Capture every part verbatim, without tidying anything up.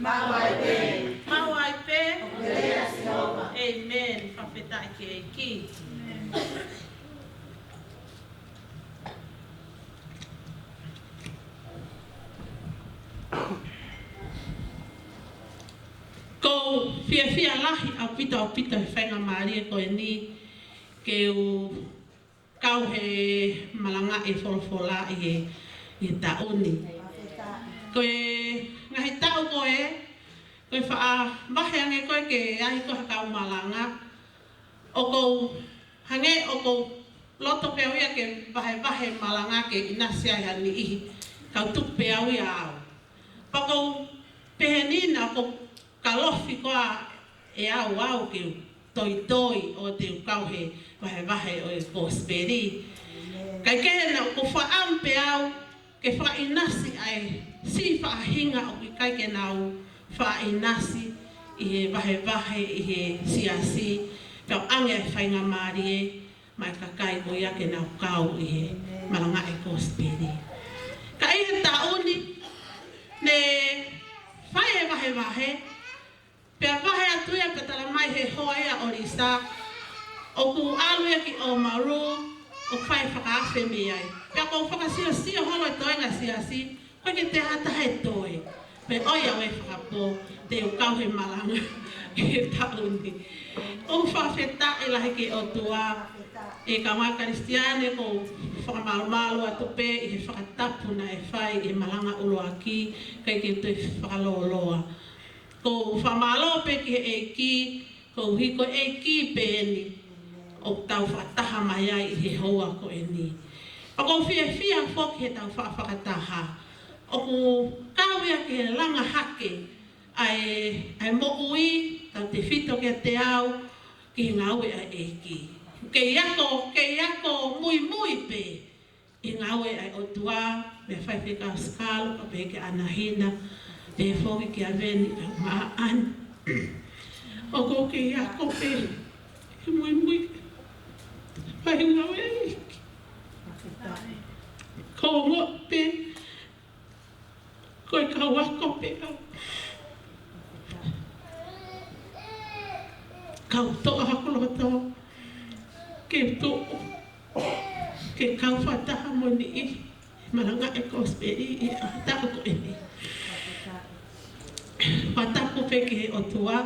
Maʻu ai pē. Maʻu ai pē. ʻOku lelei ʻa Sihova. ʻĒmeni. Fakafetaʻi ki he ʻEiki. ʻOku ou fiefia lahi ʻaupito, ʻaupito he faingamālie ko eni ke u kau he malangaʻi e folofola ʻi he, ʻi he taʻu ni. Ko e ngaahi taʻu ko ē, ko e faʻa vahe ange ko ē ke ʻai ko ē ha kau malanga, ʻoku ou hangē ʻoku ou loto pē au ia ke vahevahe malanga ke ʻinasi ai ha niʻihi, kau tuku pē au ia au. Pea ʻoku ou pehē ni naʻa ʻoku ou kalofi koā ʻe au au ke u toitoi ʻo te u kau he vahevahe ʻo e kosipeli. Kae kehe naʻa ʻoku ou fakaʻamu pē au ke fakaʻinasi ai siʻi faʻahinga ʻoku ʻikai ke nau faʻaʻinasi ʻi he vahevahe ʻi he siasi, kau ʻange ai faingamālie maʻa e kakai ko ia ke nau kau ʻi he malangaʻi kosipeli. Ka ʻi he taʻu ni, ne fai e vahevahe, pea vahe atu ia pea tala mai he hoa ia ʻo Lisa, ʻoku ʻalu ia ki ʻOmalu, ʻo fai fakaafe mei ai. Pea ʻoku ou fakasiosio holo e toenga siasi, ʻoku ʻikai ke toe ʻi ai ha taha ʻe toe. Pea ʻoiauē fakapō, te u kau he malanga ʻi he taʻu ni. ʻOku ou fakafetaʻi lahi ki he ʻOtua, ʻe kāinga Kalisitiane, ʻoku ou fakamalumalu atu pē ʻi he fakatapu naʻe fai ʻi he malanga ʻuluaki, ʻikai ke toe fakalōloa. ʻOku ou fakamālō pē ki he ʻEiki, koeʻuhi ko e ʻEiki pē eni ʻoku tau fakataha mai ai ʻi he houa ko eni. Pea ʻoku ou fiefia foki he tau fakafakataha. ʻOku kau ia ke langa hake ʻa e, ʻa e moʻui, tautefito kiate au, ki he ngāue ʻa e ʻEiki. Kei ako, kei ako muimui pē ʻi he ngāue ʻa e ʻOtua, mei he faifekau Sikalo, kae pehē kia ʻAnahina, pehē foki kia Veni, ʻa Maʻani. ʻOku ou kei ako pē, he muimui, fai ngāue ʻa e ʻEiki. ʻOku ou ongoʻi pē, ko e kau ako pē au. Kau toʻa haku loto, ke tuʻu, ke kau fakataha mo e niʻihi, malangaʻi e kosipeli ʻi he ʻaho ko eni. Fakatapu pē ki he ʻOtua,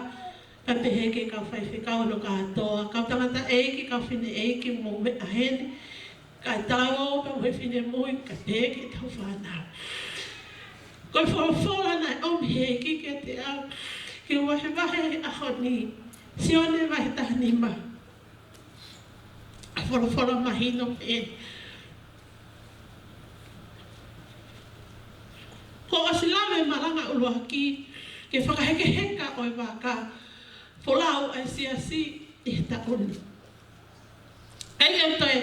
kae pehē ki he kau faifekau hono kātoa, kau tangataʻeiki, kau fineʻeiki, mo e meʻa heni, kae talavou pea mo e finemui, kae pehē ki he tau fānau. Ko e folofola naʻe ʻomi he ʻEiki kiate au, ke vahevahe he ʻaho ni, Sione vahe taha nima. ʻA e folofola mahino pē. Kuo ʻosi lave e malanga ʻuluaki ki he fakahekeheka ʻo e vaka folau ʻa e siasi ʻi he taʻu ni. ʻIkai ke u toe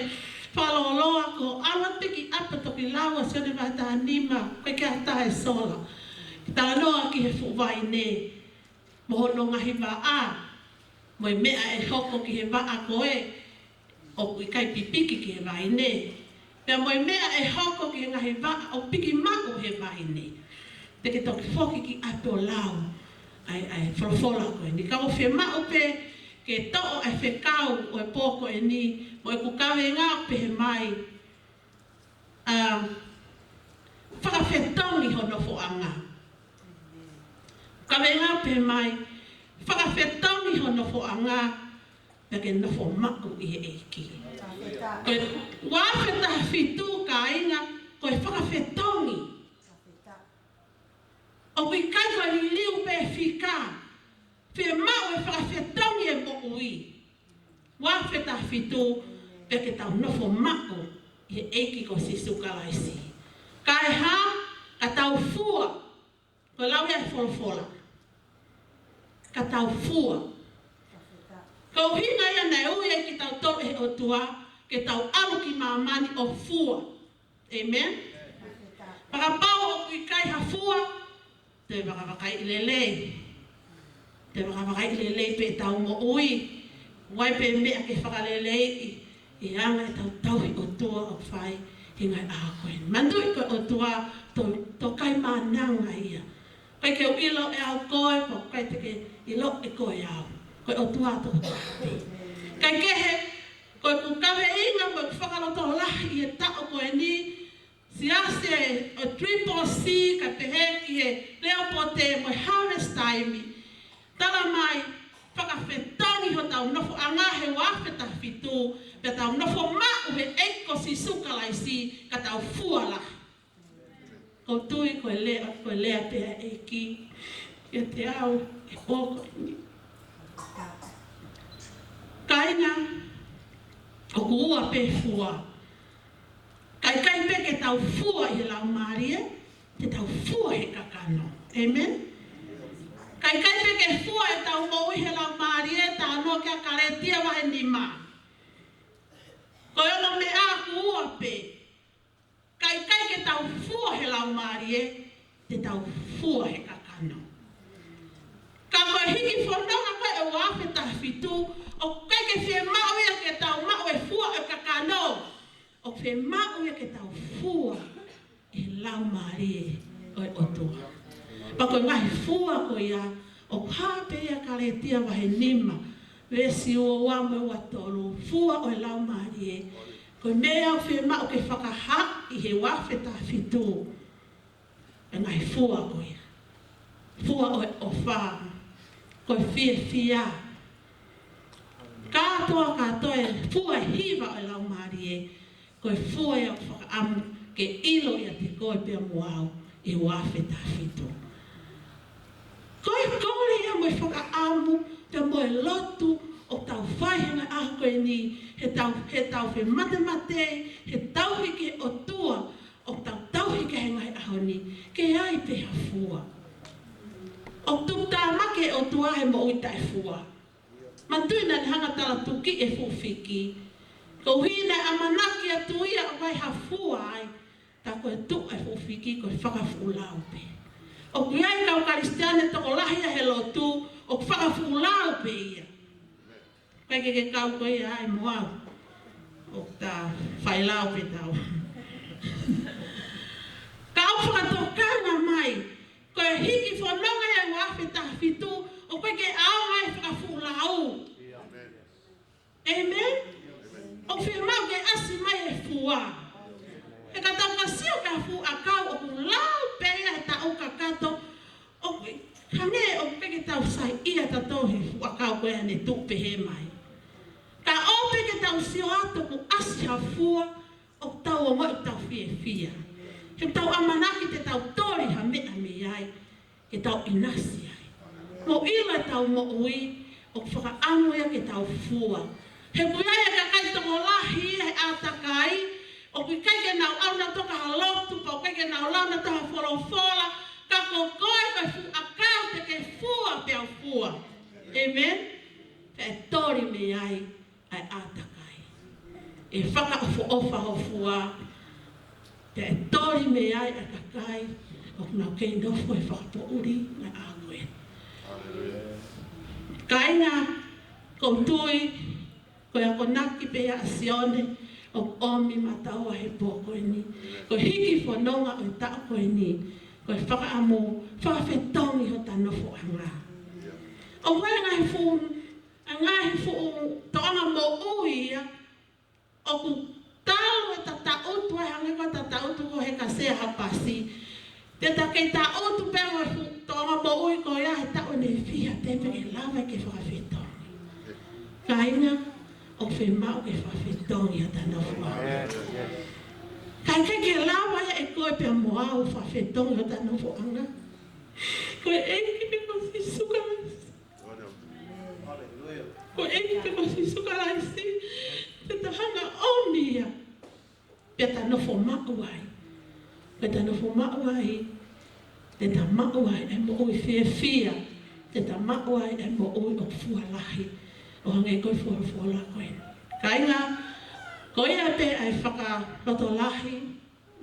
fakalōloa, ko e ʻalu atu ki ʻapi ʻo toki lau ʻa Sione vahe taha nima, ʻoku ʻikai ke ʻi ai ha taha ʻe sola. Ke talanoa ki he fuʻu vaine mo hono ngaahi vaʻa, mo e meʻa ʻe hoko ki he vaʻa ko ē ʻoku ʻikai pipiki ki he vaine. Pea mo e meʻa ʻe hoko ki he ngaahi vaʻa ʻoku piki maʻu he vaine. Te ke toki foki ki ʻapi ʻo lau ʻa e, ʻa e folofola ko eni. Ka ʻoku fiemaʻu pē ke toʻo ʻa e fekau ʻo e pō ko eni, mo ʻeku kavenga ʻo pehē mai, ʻa, fakafetongi ho nofoʻanga. Kavenga pehē mai, fakafetongi ho nofoʻanga, pea ke nofo maʻu ʻi he ʻEiki. Ko e ua afe taha fitu, kāinga, ko e fakafetongi. ʻOku ʻikai ko e liliu pē fika, fiemaʻu e fakafetongi e moʻui. Ua afe taha fitu, pea ke tau nofo maʻu ʻi he ʻEiki ko Sīsū Kalaisi. Kae hā, ka tau fua, ko e lau ia e folofola. Ka tau fua. Ko e ʻuhinga ia naʻe ui ai kitautolu ʻe he ʻOtua, ke tau ʻalu ki māmani ʻo fua. ʻĒmeni? Fakapapau ʻoku ʻikai ha fua, toe vakavakaiʻi lelei. Toe vakavakaiʻi lelei pē ʻetau moʻui. ʻOku ʻi ai pē meʻa ke fakaleleiʻi, ʻi he anga ʻetau tauhi ʻOtua ʻoku fai he ngaahi ʻaho ko eni. Manatuʻi ko e ʻOtua to, to kai mānanga ia. ʻIkai ke u ʻilo ʻe au koe, pea ʻikai te ke ʻilo ʻe koe au. Ko e ʻOtua tokotaha pē. Kae kehe, ko ʻeku kaveinga mo ʻeku fakalotolahi ʻi he taʻu ko eni, Siasi ʻo e Triple C, kae pehē ki he Leo Pote mo e Harvest Time. Tala mai, fakafetongi hotau nofoʻanga he ua afe taha fitu, pea tau nofo maʻu he ʻEiki ko Sīsū Kalaisi, ka tau fua lahi. ʻOku ou tui ko e lea, ko e lea pē ʻa e ʻEiki kiate au he pō ko eni. Kāinga, ʻoku ua pē fua. Kae ʻikai pē ke tau fua ʻi he laumālie, te tau fua he kakano. ʻĒmeni? Kae ʻikai pē ke fua ʻetau moʻui he laumālie, tā noa kia Kalētia vahe nima. Ko e ongo meʻa ʻoku ua pē. Kae ʻikai ke tau fua he laumālie, te tau fua he kakano. Ka ko e hiki fononga ko ē ʻo e ua afe taha fitu, ʻoku ʻikai ke fiemaʻu ia ke tau maʻu e fua ʻo e kakano. ʻOku fiemaʻu ia ke tau fua ʻi he laumālie ʻo e ʻOtua. Pea ko e ngaahi fua ko ia, ʻoku hā pē ia Kalētia vahe nima, veesi ua ua mo e ua tolu, fua ʻo e laumālie. Ko e meʻa ʻoku fiemaʻu ke fakahā ʻi he ua afe taha fitu. E ngaahi fua ko ia. Fua ʻo e ʻofa. Ko e fiefia. Kātoa, kātoa e fua ʻe hiva ʻo e laumālie. Ko e fua ia ʻoku fakaʻamu ke ʻilo ʻiate koe pea mo au ʻi he ua afe taha fitu. Ko e kole ia mo e fakaʻamu, pea mo e lotu ʻoku tau fai he ngaahi ʻaho ko eni, heʻetau, heʻetau fematemateʻi, he tauhi ki he ʻOtua, ʻoku tau tauhi ki he ngaahi ʻaho ni, ke ʻi ai pē ha fua. ʻOku tuʻutāmaki e ʻOtua he moʻui taʻefua. Manatuʻi naʻa ne hanga ʻo talatukiʻi e fuʻu fiki. Koeʻuhi naʻe ʻamanaki atu ia ʻoku ʻi ai ha fua ai, ka ko e tuʻu e fuʻu fiki ko e fakafuʻu lau pē. ʻOku ʻi ai e kau Kalisitiane tokolahi ia he lotu, ʻoku fakafuʻu lau pē ia. ʻIkai ke ke kau koe ia ai mo au. ʻOku ta fai lau pē tau. Ka ʻoku fakatokanga mai, ko e hiki fononga ia ua afe taha fitu, ʻoku ʻikai ke ʻaonga e fakafuʻu lau. ʻĒmeni? ʻOku fiemaʻu ke ʻasi mai e fua. He ka tau ka sio ki he fuʻu ʻakau ʻoku lau pē ia he taʻu kakato, ʻoku hangē ʻoku ʻikai ke tau saiʻia tautolu he fuʻu ʻakau ko ē ʻa ʻene tuʻu pehē mai. Ka ʻoku pē ke tau sio atu ʻoku ʻasi ha fua, ʻoku tau ongoʻi ʻoku tau fiefia. He tau ʻamanaki te tau toli ha meʻa mei ai, ke tau ʻinasi ai. Mo ʻilo ʻetau moʻui, ʻoku fakaʻamu ia ke tau fua. He ʻoku ʻi ai e kakai tokolahi he ʻātakai, ʻoku ʻikai ke nau ʻalu nautolu ki ha lotu, pea ʻoku ʻikai ke nau lau nautolu ha folofola, ka ko koe ko e fuʻu ʻakau te ke fua pea u fua. ʻĒmeni? Pea ʻe toli mei ai ʻa e ʻātakai. ʻE fakaʻofoʻofa ho fua, pea ʻe toli mei ai ʻa e kakai ʻoku nau kei nofo he fakapoʻuli ngaahi ʻaho ko ē. Kāinga, ʻoku ou tui, ko e akonaki pē ia ʻa Sione, ʻoku ʻomi maʻataua he pō ko eni. Ko e hiki fononga ʻo e taʻu ko eni, ko e fakaʻamu, fakafetongi hota nofoʻanga. ʻOku ʻi ai e ngaahi fuʻu ʻa e ngaahi fuʻu tōʻonga moʻui ia, ʻoku talu e ta taʻutu ai hangē ko e ta taʻutu ko e heka sea ha pasi. Te ta kei taʻutu pē mo e fuʻu tōʻonga moʻui ko ia he taʻu ʻe fiha te pē ke lava ke fakafetongi. Kāinga, ʻoku fiemaʻu ke fakafetongi hota nofoʻanga. Kae ʻikai ke lava ia ʻe koe pea mo au fakafetongi hota nofoʻanga. Ko e ʻEiki pē ko Sīsū Kalaisi. Ko e ʻEiki pē ko Sīsū Kalaisi, te ta hanga ʻo ʻomi ia, pea ta nofo maʻu ai. Pea ta nofo maʻu ai, te ta maʻu ai e moʻui fiefia, te ta maʻu ai e moʻui ʻoku fua lahi, ʻo hangē ko e folofola ko ē. Kāinga, ko ia pē ʻa e fakalotolahi,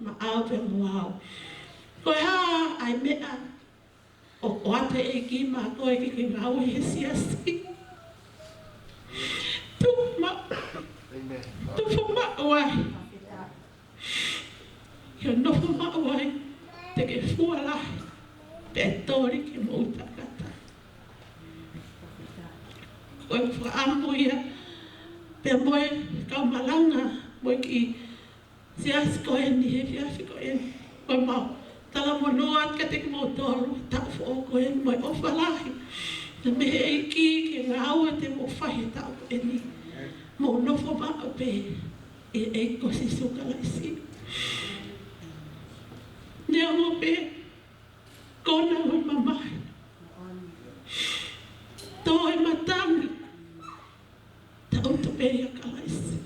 maʻau pea mo au. Ko e hā ʻa e meʻa ʻoku ʻoatu ʻe he ʻEiki maʻa koe ke ke ngāue he siasi? Tuʻu maʻu. Nofo maʻu ai. Ke nofo maʻu ai. Te ke fua lahi. pea toli ke mou takata. Ko e fakaʻamu ia, pea mo e kau malanga, mo e kiʻi siasi ko eni he efiafi ko eni. Ko e mau talamonū atu kiate kimoutolu, taʻu foʻou ko eni, mo e ʻofa lahi naʻe mei he ʻEiki ke ngāue te mou fai he taʻu ko eni. Mou nofo maʻu pē ʻi he ʻEiki ko Sīsū Kalaisi. Neongo pē kona mo e mamahi, toe matangi, tangutu pē ʻia Kalaisi.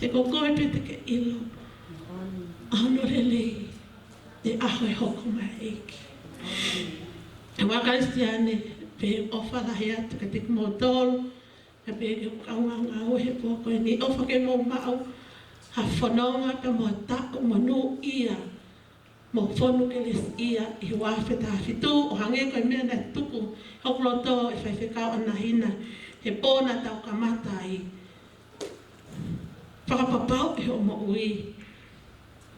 He ko koe pē te ke ʻilo ʻa hono lelei ʻi he ʻaho ʻe hoko mai ʻEiki. ʻE ua Kalisitiane, pea ʻofa lahi atu kiate kimoutolu, pea pehē ki he kau ngāue he pō ko eni, ʻofa ke mou maʻu ha fononga pea mo ha taʻu monūʻia mo fonu kelesiʻia ʻi he ua afe taha fitu, ʻo hangē ko e meʻa naʻe tuku hoku loto ʻe Faifekau ʻAna Hina he pō naʻa tau kamata ai. Fakapapauʻi hoʻo moʻui,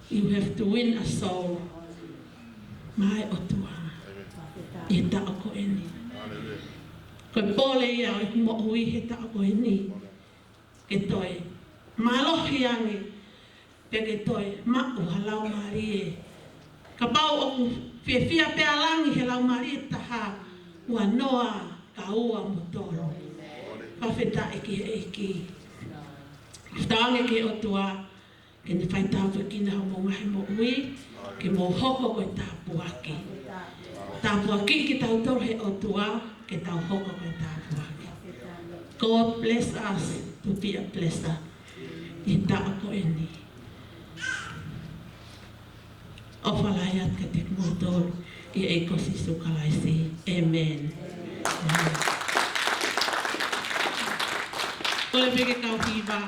you have to win a soul maʻa e ʻOtua ʻi he taʻu ko eni. Ko e pole ia ʻo e moʻui he taʻu ko eni, ke toe mālohi ange, pea ke toe maʻu ha laumālie. Kapau ʻoku fiefia pē ʻa langi he laumālie ʻe taha, ua noa, ka ua mo tolu. Fakafetaʻi ki he ʻEiki. Fakafetaʻi ange ki he ʻOtua, ke ne faitāpuekina hoʻomou ngaahi moʻui, ke mou hoko ko e tāpuaki. Tāpuakiʻi kitautolu he ʻOtua, ke tau hoko ko e tāpuaki. God bless us to be a blessing ʻi he taʻu ko eni. ʻOfa lahi atu kiate kimoutolu ʻi he ʻEiki ko Sīsū Kalaisi. ʻĒmeni. Kole pē ke kau hiva.